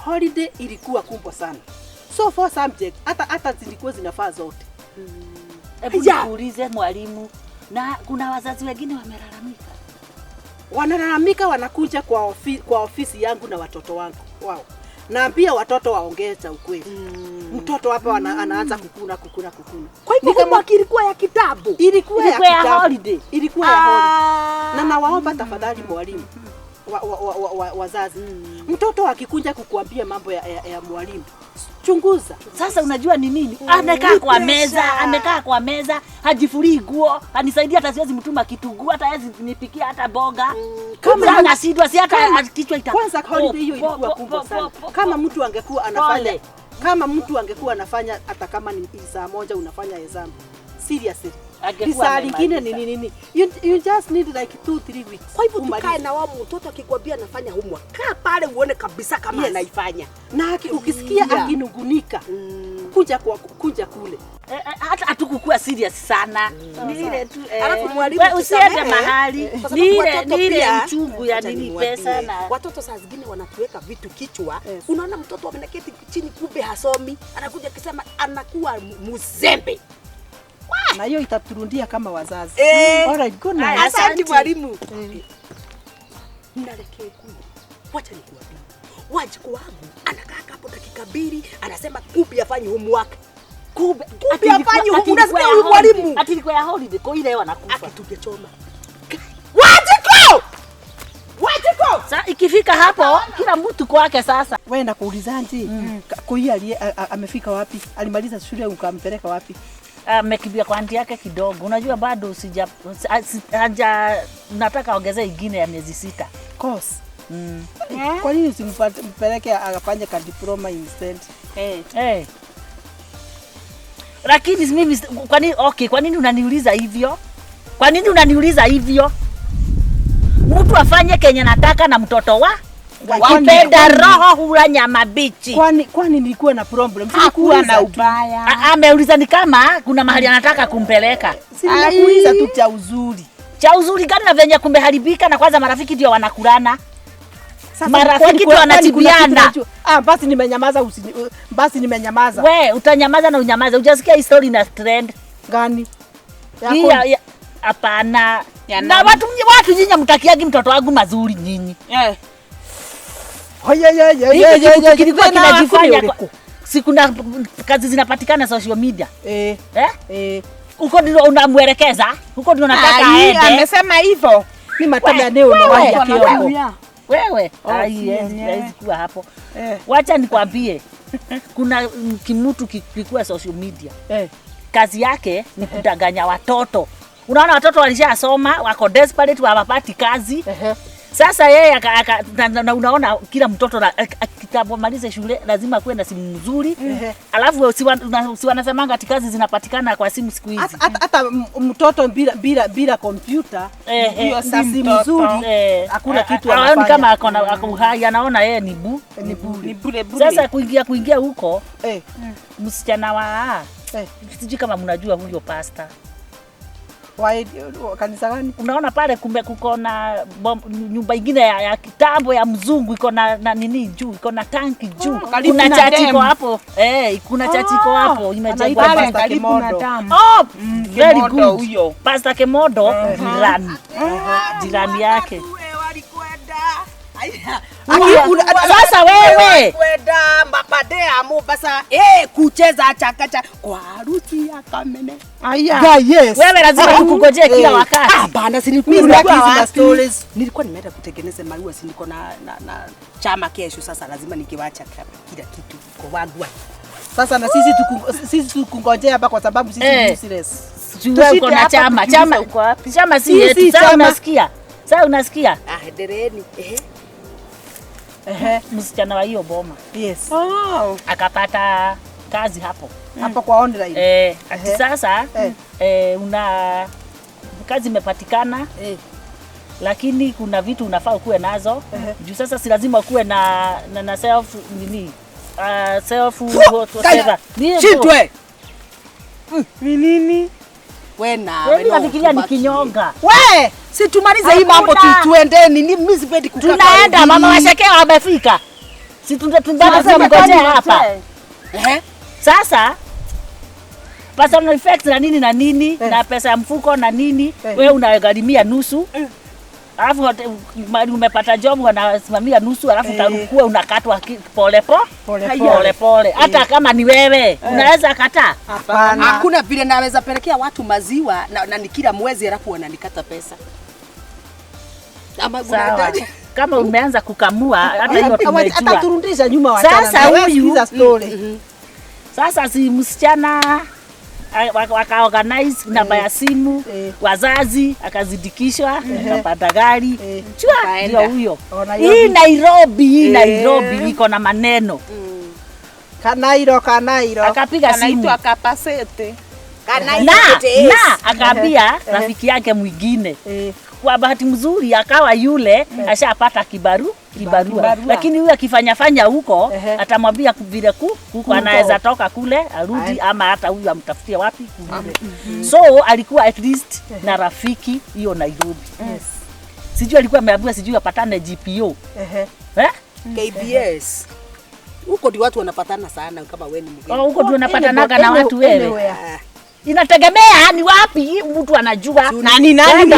Holiday ilikuwa kubwa sana. So for subject hata zilikuwa zinafaa zote. Hebu nikuulize mwalimu, na kuna wazazi wengine wamelalamika? Wanalalamika, wanakuja kwa ofisi yangu na watoto wangu wao. Naambia watoto waongee cha ukweli. Mtoto hapa anaanza kukuna kukuna kukuna. Kwa hivyo homework ilikuwa ya kitabu. Ilikuwa ya ya holiday. Ilikuwa ya holiday. Na nawaomba tafadhali mwalimu wazazi. Mtoto akikuja kukuambia mambo ya mwalimu, chunguza. Sasa unajua ni nini? Amekaa kwa meza, amekaa kwa meza, hajifurii nguo, anisaidia hata siwezi mtuma kitunguu, hata hawezi nipikia hata boga. Kama anashindwa si hata kichwa ita. Kwanza holiday hiyo ilikuwa kubwa sana. Kama mtu angekuwa anafanya, kama mtu angekuwa anafanya hata kama ni saa moja unafanya exam. Seriously. Saa lingine ni nini? You just need like 2-3 weeks. Kwa hivyo tukae na wao, mtoto akikwambia anafanya homework, kaa pale uone kabisa kama anaifanya. Na ukisikia akinungunika, kuja kule. Hata hatukukua serious sana. Ni ile tu. Alafu mwalimu usiende mahali. Ni ile uchungu ya nini pesa na watoto saa zingine wanatuweka vitu kichwa. Unaona mtoto ameketi chini kumbe hasomi, anakuja akisema anakuwa mzembe. Na hiyo itaturundia kama wazazi. Alright, good night. Asante mwalimu. Mnalekee kuni. Wacha nikuambie. Wajiko wangu anakaa hapo dakika 2 anasema kumbe afanye homework. Kumbe afanye homework. Unasikia huyu mwalimu? Ati ilikuwa ya holiday kwa ile wanakufa. Akitungechoma. Wajiko! Wajiko! Sasa ikifika hapo kila mtu kwake sasa. Wewe nakuulizaje? Koi amefika wapi? Alimaliza shule ukampeleka wapi? Amekimbia kwa aunti yake kidogo. Unajua bado nataka ongezee ingine ya miezi 6. Course. Kwa nini usimpeleke akafanye ka diploma instead? Lakini mimi kwa nini kwa nini unaniuliza hivyo? Kwa nini unaniuliza hivyo? Mtu afanye kenye nataka na mtoto wa wakipenda roho hula nyama bichi. Kwani nilikuwa na problem? Sikuwa na ubaya. Ameuliza ni kama kuna mahali anataka kumpeleka. Si ninakuuliza tu cha uzuri. Cha uzuri gani na venye kumeharibika na kwanza marafiki ndio wanakulana. Marafiki ndio wanatibiana. Basi nimenyamaza basi nimenyamaza. We utanyamaza na unyamaze. Hujasikia hii story na trend gani? Hapana. Na watu nyinyi mtakiagi mtoto wangu mazuri nyinyi. Kilikuwa kinajifanya si kuna kazi zinapatikana social media. Huko ndio unamwelekeza, huko ndio unataka aende. Amesema hivyo. Ni matamba leo na waja kiongo. Wewe, haiwezi kuwa hapo. Wacha nikwambie. Kuna kimutu kilikuwa social media. Kazi yake ni kudanganya watoto. Unaona watoto walishasoma, wako desperate, hawapati kazi. Sasa yeye na unaona kila mtoto akitamaliza shule lazima kuwe na simu nzuri. Alafu si wanasemanga ati kazi zinapatikana kwa simu siku hizi. Hata mtoto bila kompyuta hiyo simu nzuri hakuna kitu anafanya. Kama ako uhai anaona yeye ni bure. Sasa kuingia huko msichana wa sijui kama mnajua huyo pastor. Kanisa gani? Unaona pale kumbe kuko na nyumba ingine ya kitambo ya mzungu iko na nini juu, iko na tanki juu. Kuna chachi iko hapo. Kuna chachi iko hapo imejengwa pale karibu na damu. Very good. Huyo. Pastor Kemodo jirani. Jirani yake. Sasa wewe kwenda mapadea Mombasa kucheza chakacha kwa harusi ya Kamene. Aya. Yes. Wewe lazima tukungojee kila wakati. Bana si nilikuwa stories. Nilikuwa nimeenda kutengeneza maua, si niko na chama kesho, sasa lazima nikiwacha kila kitu kwa wangu. Sasa na sisi tukungojea hapa kwa sababu sisi useless. Wewe uko na chama, chama uko wapi? Chama si yetu. Sasa unasikia? Sasa unasikia? Dereni. Msichana wa hiyo boma. Yes. Akapata kazi hapo. Hapo kwa online. Sasa una kazi imepatikana. Lakini kuna vitu unafaa ukuwe nazo. Juu sasa si lazima ukuwe na self nini? Self whatever. Chitwe. Ni nini? Wewe nafikiria ni kinyonga. We, si tumalize hii mambo tuendeni. Ni mimi sipendi kukaa. Tunaenda mama washekea wamefika. Si tunamngojea hapa. Sasa personal effects na nini na nini na pesa ya mfuko na nini, wewe unagharimia nusu. Alafu mahali umepata job wanasimamia nusu, alafu utarukua unakatwa pole pole pole pole. Hata kama ni wewe unaweza kataa? Hapana. Hakuna vile naweza pelekea watu maziwa na ni kila mwezi alafu wananikata pesa. Ama Sawa. Kama umeanza kukamua hata hiyo tumejua. Ataturudisha nyuma wachana. Sasa huyu sasa si msichana waka organize namba ya simu, wazazi akazidikishwa, akapata gari. Chua ndio huyo. Hii Nairobi, Nairobi iko na maneno. Kanairo. Akapiga simu. Anaitwa Kapasete. Na akaambia rafiki yake mwingine. Kwa bahati mzuri akawa yule ashapata kibarua. Lakini huyu akifanya fanya huko atamwambia vile huko anaweza toka kule arudi, ama hata huyu amtafutie wapi kule. So alikuwa at least na rafiki hiyo Nairobi. Sijui alikuwa ameambiwa sijui apatane GPO. KBS. Huko ndio watu wanapatana sana kama wewe ni mgeni. Huko ndio unapatanaga na watu wewe. Inategemea ni wapi mtu anajua. Nani nani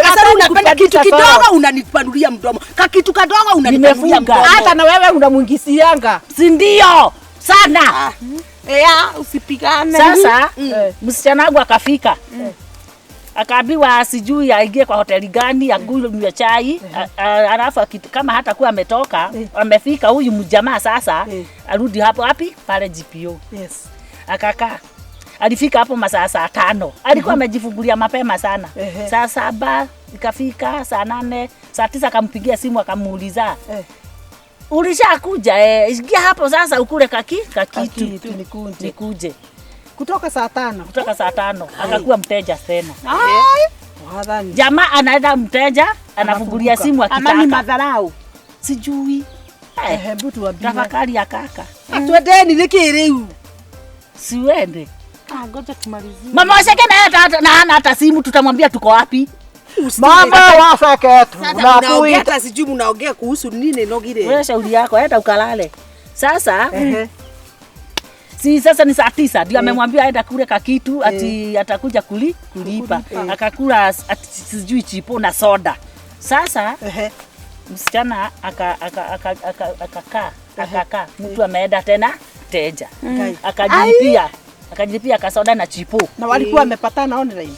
Sasa unapenda kitu kidogo unanipanulia mdomo. Ka kitu kadogo unanipanulia mdomo. Hata na wewe unamuingisianga. Si ndio? Sana. Usipigane. Sasa msichana wangu akafika. Akaambiwa sijui aingie kwa hoteli gani akunywe chai, alafu kama hata kuwa ametoka, amefika huyu mjamaa sasa arudi hapo wapi? Pale GPO. Yes. Akakaa. Alifika hapo masaa saa 5. Alikuwa amejifungulia mapema sana. Saa 7 ikafika, saa 8, saa 9 akampigia simu akamuuliza. Ulishakuja ingia hapo sasa ukule kakitu nikuje. Kutoka saa 5. Kutoka saa 5 akakuwa mteja tena. Jamaa anaenda mteja, anafungulia simu akitaka. Ama ni madharau. Sijui. Hebu tuambie. Tafakari ya kaka. Twendeni niki riu. Siwende. Ngoja tumalizie. Mama Washeke na hana hata simu, tutamwambia tuko wapi? Mama Washeke tunakuita. Hata sijui mnaongea kuhusu nini nogire. Wewe shauri yako, enda ukalale. Sasa si sasa ni saa 9 ndio amemwambia aenda kule kakitu ati atakuja kulipa. Akakula ati sijui chipo na soda. Sasa msichana akakaa mtu ameenda tena teja. Akajilipia kasoda na chipo. Na walikuwa wamepatana online.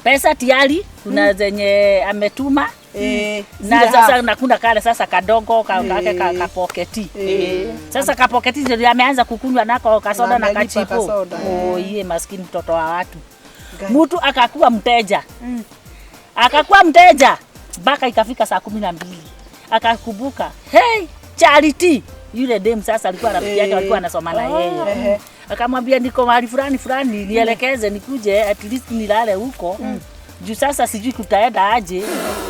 Pesa tayari kuna zenye ametuma. Na sasa na kuna kale sasa kadogo kake kapoketi. Sasa kapoketi ndio ameanza kukunywa nako kasoda na kachipo. Oh ye maskini mtoto wa watu. Mtu akakuwa mteja. Akakuwa mteja mpaka ikafika saa 12. Akakumbuka, hey Charity, yule dem sasa alikuwa rafiki yake, alikuwa anasoma na yeye. Akamwambia niko mahali fulani fulani, nielekeze nikuje at least nilale huko. Juu sasa sijui kutaenda aje.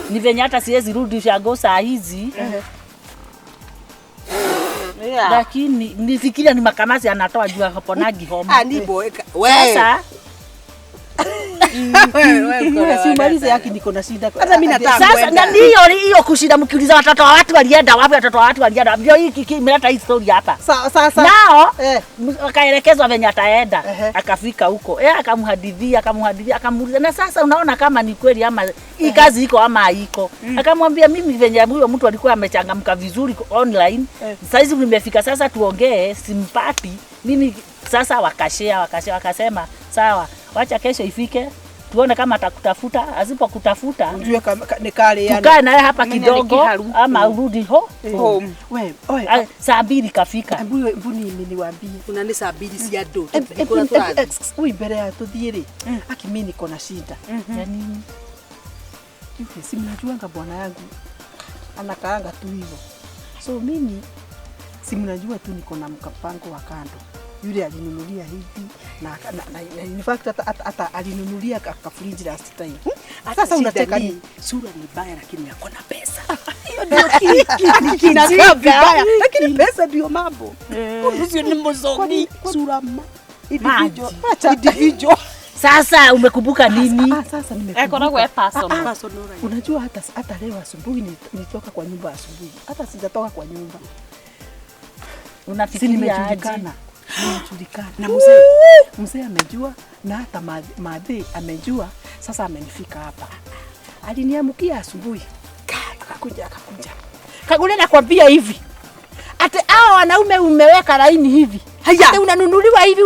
Ni venye hata siwezi rudi ushago saa hizi. Lakini nifikiria ni makamasi anatoa juu haponagi homa. Niboeka. Wewe. Sasa wewe si umalize yaki niko na shida. Hata mimi nataka sasa na ndio hiyo kushinda mkiuliza watoto wa watu walienda wapi, watoto wa watu walienda wapi. Ndio hii imeleta hii story hapa. Sasa nao akaelekezwa venye ataenda. Akafika huko. Akamhadithia, akamuuliza na sasa unaona kama ni kweli ama hii kazi iko ama haiko. Akamwambia mimi venye huyo mtu alikuwa amechangamka vizuri online. Sasa hizi nimefika sasa tuongee simpati. Mimi sasa wakashare wakasema sawa, wacha kesho ifike tuone kama atakutafuta, asipokutafuta ujue ni kale yani. Tukae naye hapa kidogo ama urudi home. Wewe oe saa 2 kafika. Mbu ni niwaambie. Kuna ni saa 2 si ado. Ui mbere ya tuthie ri. Aki mimi niko na shida. Ya nini? Si mnajuanga bwana yangu anakaanga tu hivyo. So mimi si mnajua tu niko na mkapango wa kando. Yule alinunulia hivi na in fact hata alinunulia ka fridge last time. Sasa unacheka nini? Sura ni baya lakini hakuna pesa. Hiyo ndio kinakaa vibaya lakini pesa ndio mambo. Sio ni mzongi sura ma individual. Individual. Sasa umekumbuka nini? Sasa nimekumbuka. Unajua hata leo asubuhi nilitoka kwa nyumba asubuhi. Hata sijatoka kwa nyumba. Unafikiria aje? Nimejulikana. Na mzee amejua na hata madhe amejua Sasa amenifika hapa. Aliniamkia asubuhi. Akakuja. Kagure nakwambia hivi. Ate hao wanaume umeweka laini hivi. Haya. Ate unanunuliwa hivi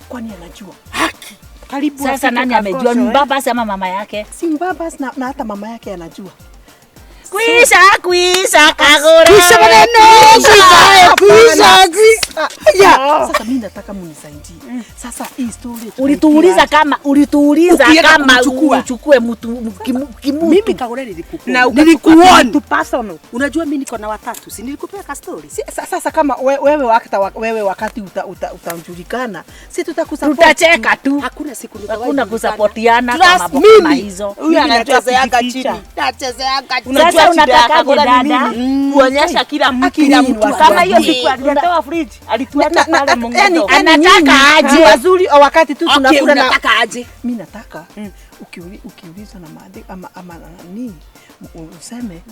Kwani anajua? Haki. Karibu Sasa nani amejua? Ni baba ama mama yake? Si mbaba na hata mama yake anajua. Kuisha Kagure. Kuisha maneno. Kuisha. Ya. Sasa mimi nataka munisaidie. Sasa hii story ulituuliza kama uchukue mtu kimutu. Mimi Kagure nilikukuona. Nilikuona tu personal. Unajua mimi niko na watatu. Si nilikupea ka story. Si, sasa kama wewe wakati utajulikana, si tutakusupport. Tutacheka tu. Hakuna siku nitawahi. Hakuna kusapotiana kama kama hizo. Huyu anachezeanga chini. Nachezeanga chini. Sasa unataka dada kuonyesha kila mtu. Kama hiyo siku alitoa fridge, alituacha pale Mungu. Anataka aje wazuri wakati tu tunakula na unataka aje? Mimi nataka ukiulizwa na maadhi ama nani useme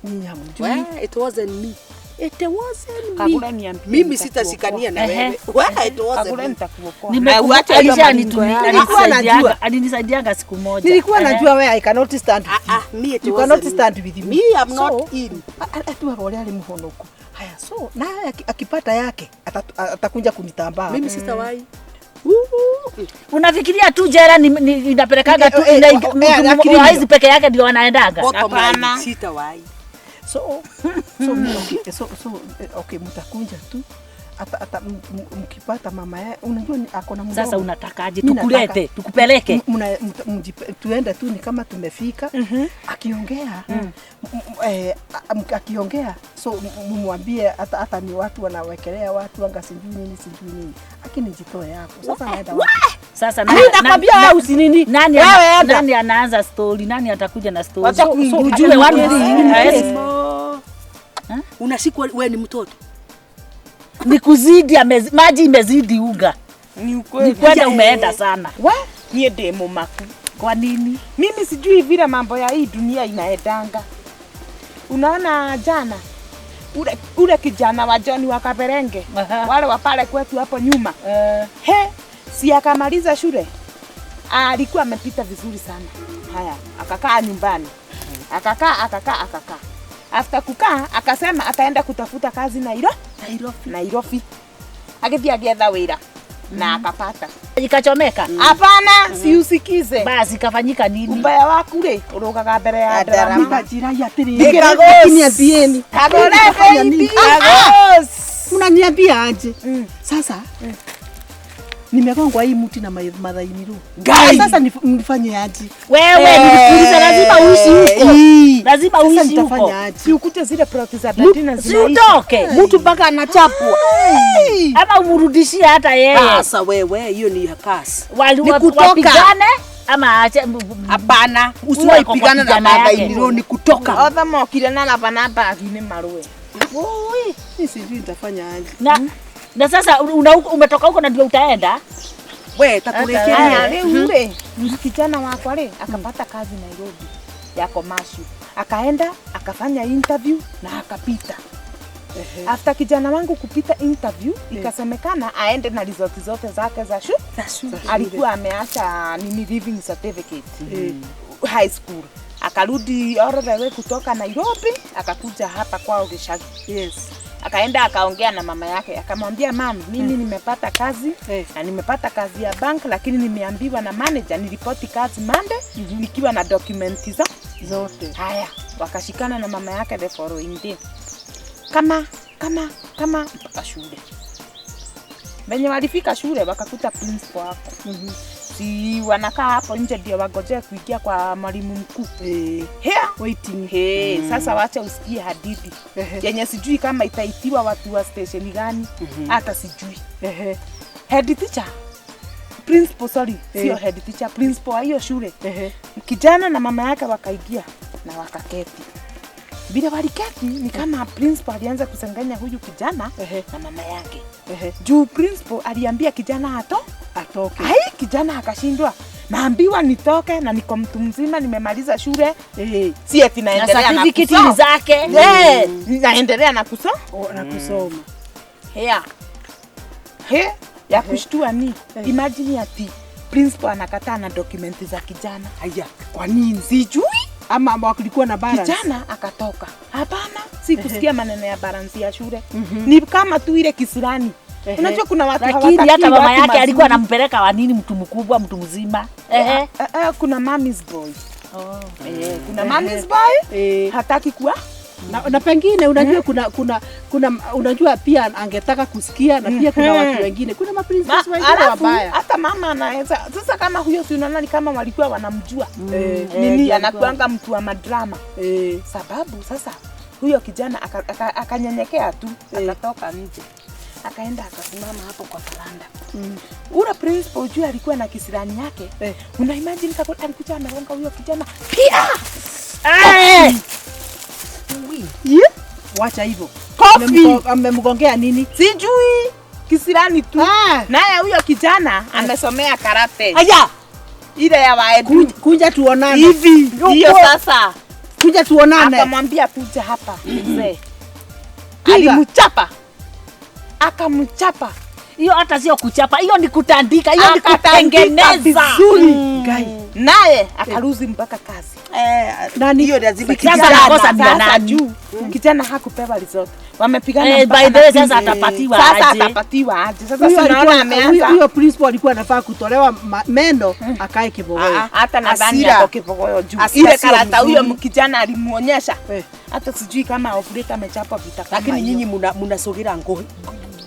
nyinyi hamjui. It wasn't me. It wasn't Kagure me. niambie. Mimi sitashikania na wewe. Wewe it wasn't Kagure me. nitakuokoa. Nimekuacha Nilikuwa najua. Alinisaidianga siku moja. Nilikuwa najua wewe I cannot stand with you. Me it You wasn't cannot me. stand with me. Me I'm not in. Atu wale alimuhonoku. Haya so naye akipata yake atakuja kunitambaa. Mimi sitawahi. Unafikiria tu jera ni inapelekaga tu hizi peke yake ndio wanaendaga? Hapana. Sitawahi. So okay, mtakunja tu ata mkipata mama yake, unajua ako na mdomo. Sasa unatakaje tukulete tukupeleke? Tuende tu ni kama tumefika. Akiongea akiongea so mumwambie hata ni watu wanawekelea watu anga sijui nini sijui nini. Akinijitoe hapo. Sasa naenda wapi? Sasa nani nakwambia wewe usinini? Nani anaanza story? Nani atakuja na story? So, ujue one thing. Unashikwa wewe ni mtoto. Ni kuzidi maji imezidi unga. Ni ukweli. Ni kwenda umeenda sana. We, nie demo maku. Kwa nini? Mimi sijui vile mambo ya hii dunia inaendanga. Unaona jana ule kijana wa John wa Kaberenge, wale wa pale kwetu hapo nyuma. He, si akamaliza shule. Alikuwa amepita vizuri sana. Haya, akakaa nyumbani. Akakaa. After kukaa akasema ataenda kutafuta kazi Nairobi. Akithia agetha wira na akapata. Ikachomeka. Hapana, si usikize. Basi ikafanyika nini? Ubaya waku ri urugaga mbere ya ndarama. Njira ya atiri. Niambieni. Kagore baby. Mnaniambia aje? Sasa nimegongwa hii mti na madhainiru. Sasa nifanye aje? Wewe nilikuuliza lazima uishi huko. Lazima uishi huko. Si ukute zile plot za Datina zinaisha. Si utoke. Mtu mpaka anachapwa. Ama umrudishie hata yeye. Sasa wewe hiyo ni kasi. Ni kutoka. Wapigane ama ache. Hapana, usiwahi pigana na madhainiru, ni kutoka. Otha mokire na labana bagi ni marue. Oi, mimi sijui nitafanya aje. Na sasa umetoka huko na ndio utaenda? We, takuletea. Ule kijana wako ale akapata kazi Nairobi ya commercial. Akaenda akafanya interview na akapita. After kijana wangu kupita interview, ikasemekana aende na result zote zake za shule. Alikuwa ameacha nini living certificate high school. Akarudi all the way kutoka Nairobi akakuja hapa kwao Gishagi. Yes. Akaenda akaongea na mama yake akamwambia, mam, mimi nimepata kazi na nimepata kazi ya bank, lakini nimeambiwa na manager niripoti kazi Monday nikiwa na dokumenti zote. Haya, wakashikana na mama yake the following day. Kama mpaka shule. Wenye walifika shule wakakuta principal hapo. Si wanakaa hapo nje ndio wangojea kuingia kwa mwalimu mkuu. Here waiting. Hey, sasa wacha usikie hadithi. Yenye sijui kama itaitiwa watu wa station gani, hata sijui. Head teacher, principal, sorry, sio head teacher, principal wa hiyo shule. Kijana na mama yake wakaingia na wakaketi. Bila waliketi ni kama principal alianza kusanganya huyu kijana na mama yake. Juu principal aliambia kijana atoke. Hai, kijana akashindwa. Naambiwa nitoke na niko mtu mzima nimemaliza shule. Si eti naendelea na certificate kusoma. zake. Naendelea na kusoma. Na kusoma. He, ya kushtua ni imagine ati Principal anakataa na dokumenti za kijana. Haya, kwa nini sijui? Ama walikuwa na balance. Kijana akatoka. Hapana, sikusikia maneno ya balance ya shule. Ni kama tu ile kisirani. Unajua kuna watu hawataki. Lakini hata mama yake alikuwa anampeleka wa nini, mtu mkubwa, mtu mzima. Kuna mommy's boy. Kuna mommy's boy. Hataki kuwa na pengine unajua kuna unajua pia angetaka kusikia na pia kuna watu wengine, kuna maprincess wengine wabaya. Hata mama anaweza. Sasa kama huyo si unaona ni kama walikuwa wanamjua. Nini anakuanga mtu wa madrama. Sababu sasa huyo kijana akanyenyekea tu, akatoka nje. Akaenda akasimama hapo kwa veranda. Ura principal juu alikuwa na kisirani yake. Una imagine kama alikuja anagonga huyo kijana. Pia! Yeah. Wacha hivyo. Amemgongea nini? Sijui. Kisirani tu. Naye huyo kijana amesomea karate. Aya. Ile ya waedu. Kuja tuonane. Hivi. Hiyo sasa. Kuja tuonane. Akamwambia kuja hapa mzee. Alimchapa. Akamchapa. Hiyo hata sio kuchapa, hiyo ni kutandika, hiyo ni kutengeneza vizuri. Naye akaruzi mpaka kazi. Nani hiyo lazima kijana kosa ni nani? Juu. Kijana hakupewa result. Wamepigana mpaka. By the way sasa atapatiwa aje? Sasa atapatiwa aje? Sasa tunaona ameanza. Huyo principal alikuwa anafaa kutolewa meno akae kibogoyo. Hata nadhani ako kibogoyo juu. Ile karata huyo kijana alimuonyesha. Hata sijui kama operator amechapa vita kama. Lakini nyinyi mnasogea ngo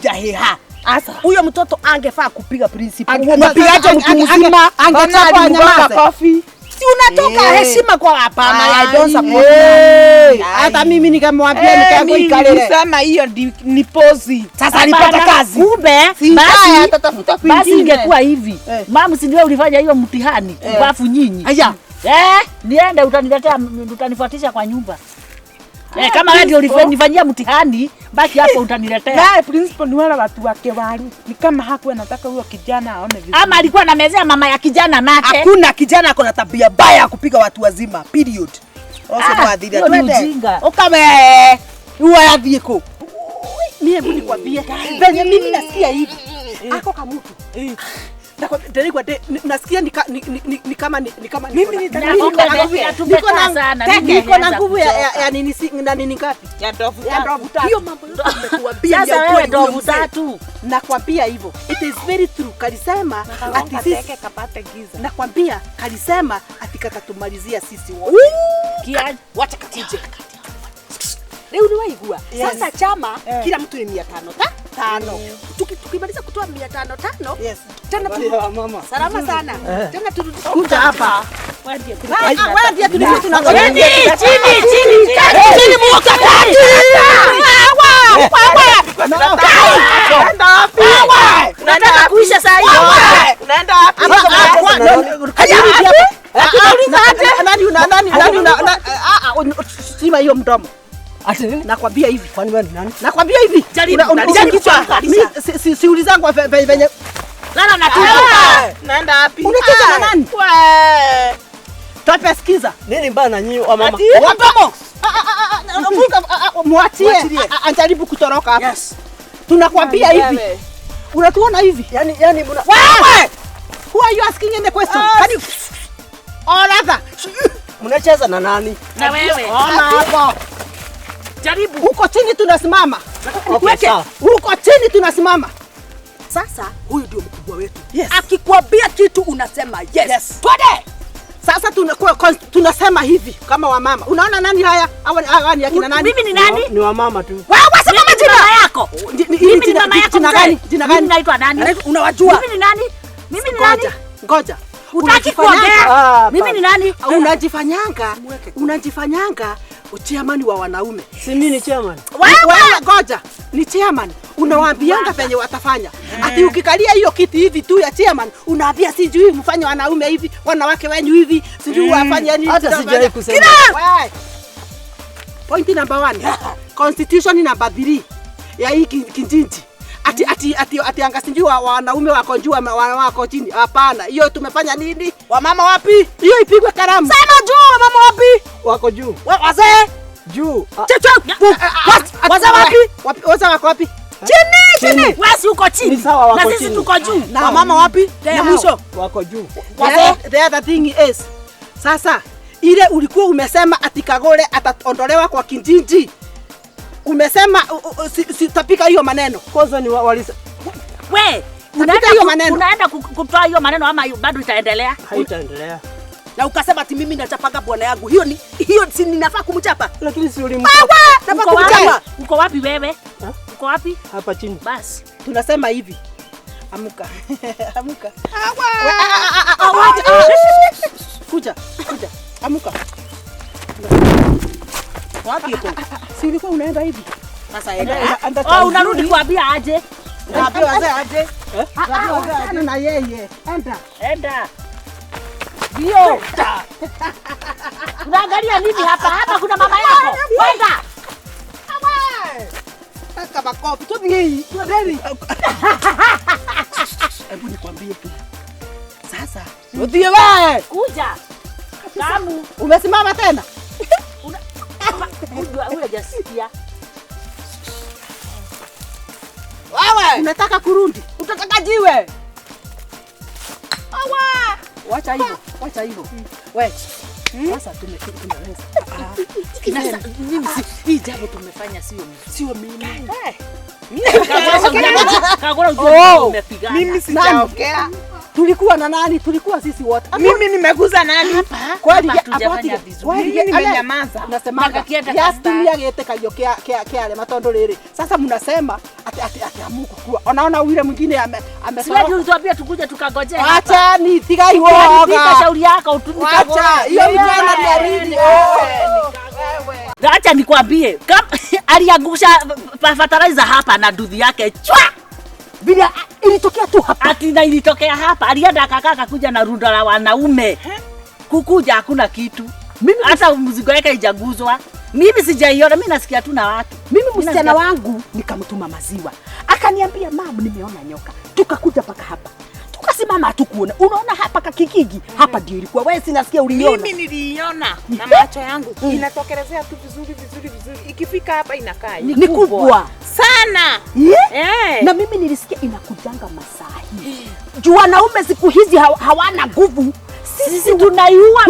jaheha. Asa huyo mtoto angefaa kupiga principal. Unapigaje mtu mzima? Angechapa nyamaze. Kofi. Si unatoka heshima kwa hapana. I don't support. Hata mimi nikamwambia nikakuikalele. Nilisema hiyo ni pozi. Sasa alipata kazi. Kumbe basi atatafuta kwingine. Basi ingekuwa hivi. Mama si ndio ulifanya hiyo mtihani bafu nyinyi. Aya. Niende utaniletea, utanifuatisha kwa nyumba. Kama wewe ndio ulifanyia mtihani, baki hapo utaniletea. Naye principal ni wala watu wake waru. Ni kama hakuwa anataka huyo kijana aone vizuri. Ama alikuwa anamezea mama ya kijana mate. Hakuna kijana ako na tabia baya ya kupiga watu wazima. Period. Hiyo ni ujinga. Okawe. Huwa yathie ku. Mimi hebu nikwambie. Venye mimi nasikia hivi. Ako kamutu. Ndio nasikia ni kama mimi niko na nguvu ya nini na nini ngapi? Ya ndovu tatu. Hiyo mambo yote nimekuambia ni ukweli. Ndovu tatu. Nakwambia hivyo. It is very true. Kalisema ati sisi kapate giza. Nakwambia kalisema ati katatumalizia sisi wote. Wacha kakuje. Leo ni waigua. Sasa chama kila mtu ni 500 tano. Tukimaliza kutoa 500 tano. Yes. Tena mama. Salama sana. Tena kuja hapa. Wewe ndiye tulikuwa tunangoja. Chini chini chini muoka kati. Unaenda wapi? Unataka kuisha saa hii. Unaenda wapi? Nani sima hiyo mdomo. Nakwambia hivi. Kwani wewe ni nani? Nakwambia hivi. Mimi siulizangu venye lala na tuko. Naenda wapi? Unacheza na nani? Wewe. Tope sikiza. Nini mbaya na nyinyi wa mama? Mdomo. Muachie anajaribu kutoroka hapa. Yes. Tunakwambia hivi. Unatuona hivi? Yaani wewe. Who are you asking in the question? Can you all other? Mnacheza na nani? Na wewe. Ona hapo. Jaribu. Huko chini tunasimama. Okay, sawa. Huko chini tunasimama. Sasa huyu ndio mkubwa wetu. Yes. Akikwambia kitu unasema yes. Yes. Twende. Sasa tunasema hivi kama wamama. Unaona nani haya? Hawa ni akina nani? Mimi ni nani? Ni wamama tu. Wewe sema majina yako. Mimi ni mama yako. Jina gani? Jina gani? Mimi naitwa nani? Unawajua? Mimi ni nani? Mimi ni nani? Ngoja. Hutaki kuongea? Mimi ni nani? Unajifanyanga chairman wa wanaume. Si mimi ni chairman. Wewe ngoja. Ni chairman. Unawaambianga penye watafanya. Ati ukikalia hiyo kiti hivi tu ya chairman, unaambia sijui mfanye wanaume hivi, wanawake wenyu hivi, sijui wafanye nini. Hata sijawahi kusema. Point number 1. Constitution number 3 ya hii kijiji. Ati anga sijui wanaume wako juu wako chini. Hapana, hiyo tumefanya nini? Wamama wapi? Hiyo ipigwe karamu. Sema juu, wamama wapi? Wako juu. Wazee? Juu. Wazee wapi? Wazee wako wapi? Chini, chini. Wewe si uko chini. Ni sawa, wako na sisi chini. tuko juu. Na mama wapi? Ya mwisho. Wako juu. The other thing is, sasa ile ulikuwa umesema ati Kagore ataondolewa kwa kijiji. Umesema sitapika hiyo maneno. Kwanza ni walisa We, Tapika hiyo maneno. Unaenda kutoa hiyo maneno ama bado itaendelea? Haitaendelea. Na ukasema ati mimi nachapanga bwana yangu. Hiyo ni hiyo si ninafaa kumchapa? Lakini si ulimchapa. Nafaa Uko wapi? kumchapa. Uko wapi wewe? Uko wapi? Hapa chini. Basi. Tunasema hivi. Amuka. Amuka. Kuja, kuja. Amuka. Wapi uko? Si ulikuwa unaenda hivi? Sasa enda. Oh, unarudi kuambia aje? Unaambia wazee aje? Achana na yeye. Enda. Enda. Ndio. Unaangalia nini hapa? Hapa kuna mama yako. Enda. Kaka makofi. Tuthii. Tuthii. Hebu nikwambie. Sasa Uthie wewe. Kuja. Kamu. Umesimama tena? Huyu hajasikia. Wewe. Unataka kurudi? Utataka jiwe. Awa. Wacha hivyo, wacha hivyo. Wewe. Sasa tumeweza. Mimi hii jambo tumefanya sio sio mimi. Kagora ujue umepigana. Mimi sijaongea. Tulikuwa na nani? Tulikuwa sisi wote. Mimi nimeguza nani? Kweli hatujafanya vizuri. Mimi nimenyamaza. Nasemaga yatumia gĩtĩkaio kĩa arĩa matondu rĩrĩ. Sasa mnasema ati ati ati hamukukuwa. Onaona yule mwingine amesema. Siwe ulituambia tukuje tukangojea. Acha ni tigai woga. Shauri yako utumike. Acha hiyo mjana ni aridi. Acha nikwambie, aliangusha fertilizer hapa na duthi yake chwa. Bila ilitokea tu hapa. Ati na ilitokea hapa. Alienda akakaa akakuja na rundo la wanaume. Kukuja hakuna kitu. Mimi hata mzigo yake haijaguzwa. Mimi sijaiona, mimi nasikia tu na watu. Mimi msichana wangu nikamtuma maziwa. Akaniambia mam, nimeona nyoka. Tukakuja paka hapa. Tukasimama hatukuona. Unaona hapa kakikigi? Hapa ndio ilikuwa. Wewe si nasikia uliona. Mimi niliiona na macho yangu. Inatokelezea tu vizuri vizuri vizuri. Ikifika hapa inakaa. Ni kubwa sana. Yeah? Na mimi nilisikia inakujanga masaa hii. Juu wanaume siku hizi hawana nguvu. Sisi tunaiua.